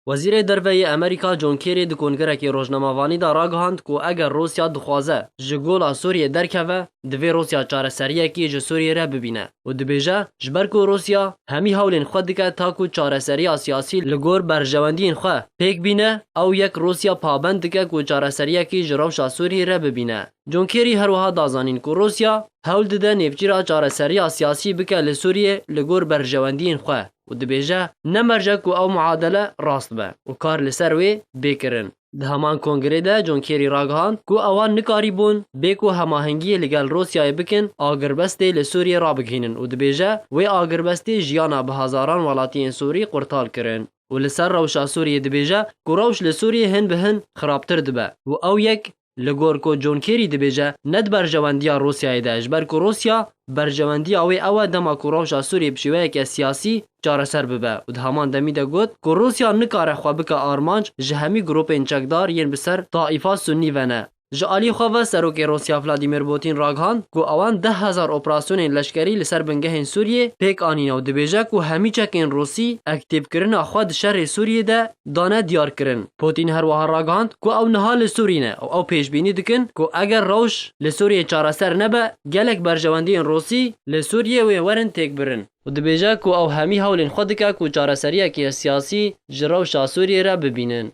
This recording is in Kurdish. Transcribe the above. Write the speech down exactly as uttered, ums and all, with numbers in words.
Wezîrê Derve yê Amerîka John Kerry di kongerekê rojnamevanî de ragihand ku eger Rûsya dixwaze ji gola Sûriyê derkeve, divê Rûsya çareseriyekî ji Sûriyê re bibîne û dibêje, ji ber ku Rûsya hemî hewlên xwe dike ta ku çareseriya siyasî li gor berjewendiyên xwe pêk bîne, ew yek Rûsya pabend dike ku çareseriyekî ji rewşa Sûriyê re bibîne. John Kerry her wiha da zanîn ku Rûsya hewl dide nêvçîra çareseriya siyasî bike li Sûriyê li gor berjewendiyên xwe û dibêje, ne merc e ku ew muadele rast be û kar li ser wê bê kirin. Di heman kongrê de John Kerry ragihand ku ewan nikarîbûn bê ku hemahengiyê li gel Rûsyayê bikin, agirbestê li Sûriyê rabigihînin û dibêje, wê agirbestê jiyana bi hezaran welatiyên Sûrî qurtal kirin. Û li ser rewşa Sûriyê dibêje ku rewş li Sûriyê hin bi hin xirabtir dibe û ew yek Li gor ku John Kerry dibêje, ne di berjewendiya Rûsyayê de, ji ber ku Rûsya berjewendiya wê ew e dema ku rewşa Sûriyê bi şêweyeke siyasî çareser bibe û di heman demî de got ku Rûsya nikare xwe bike armanc ji hemî grûpên çekdar yên bi ser taîfa Sunnî ve ne. Ji alî xwe ve Serokê Rûsya Vladimir Putin ragihand ku ewan deh hezar operasyonên leşkerî li ser bingehên Sûriyê pêk anîne û dibêje ku hemî çekên Rûsî aktîfkirina xwe di şerê Sûriyê de dane diyar kirin. Putin her wiha ragihand ku ew niha li Sûrî ne û ew pêşbînî dikin ku eger rewş li Sûriyê çareser nebe, gelek berjewendiyên Rûsî li Sûriyê wê werin têkbirin. Û dibêje ku ew hemî hewlên xwe dike ku çareseriyekê siyasî ji rewşa Sûriyê re bibînin.